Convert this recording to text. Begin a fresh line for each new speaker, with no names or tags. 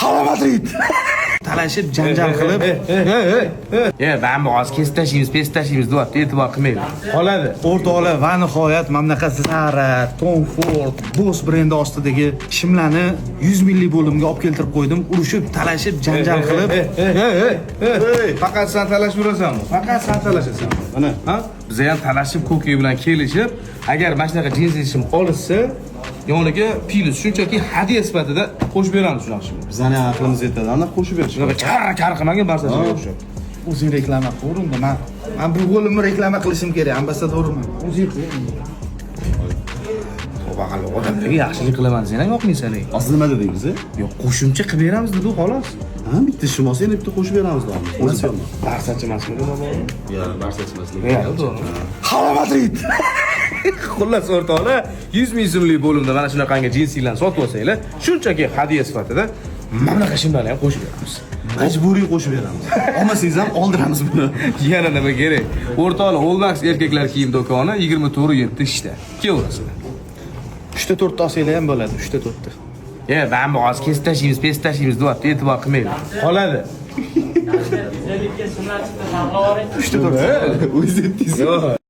Hala Madrid. Talashib, janjal qilib.
E, mana bu hozir kesib tashlaymiz, pesib tashlaymiz deyapti, e'tibor qilmanglar. Qoladi.
O'rtoqlar, va nihoyat mana bunaqa Zara, Tom Ford, Boss brendi ostidagi shimlarni 100 minglik bo'limga olib keltirib qo'ydim. Urushib, talashib, janjal qilib.
Faqat san talashib yurasanmi? Faqat san talashasan.
Mana.
Ha? Biz ham talashib ko'kay bilan kelishib, agar mana shunaqa jinsi shim olishsa, yoniga plyus shunchaki hadya sifatida qo'shib beramiz shunaqa shimni.
Bizani ham aqlimiz yetadi, aniq qo'shib berish.
Shunaqa kar kar qilmagin barsasiga o'xshab.
O'zing reklama qil unda. Man bu bo'limni reklama qilishim kerak, ambassadorman. O'zing qil.
Tavba qilib, odamlarga yaxshilik qilaman sen ham yoqmaysan ey.
Hozir nima dedik biz?
Yo'q, qo'shimcha qilib beramiz dedi xolos.
Ha, bitta shim olsa yana bitta qo'shib beramiz deymiz. O'zi yomon.
Barsachi emasmi nima bor?
Yo'q, barsachi emas.
Yo'q, to'g'ri.
Hala Madrid.
Xullas o'rtoqlar, 100 ming so'mlik bo'limda mana shunaqangi jinsilarni sotib olsanglar, shunchaki hadya sifatida mana bunaqa shimlarni ham qo'shib beramiz.
Majburiy qo'shib beramiz. Olmasangiz ham oldiramiz buni.
Yana nima kerak? O'rtoqlar, Olmax erkaklar kiyim do'koni 24/7 ishda. Kelaverasizlar.
3 ta 4 ta olsanglar ham bo'ladi, 3 ta 4 ta.
E, mana bu hozir kesib tashlaymiz, pesib tashlaymiz deyapti, e'tibor qilmanglar. Qoladi.
150 ga shimlar chiqdi, saqlab yuboring.
3 ta 4 ta.
O'zingiz aytdingiz.
Yo'q.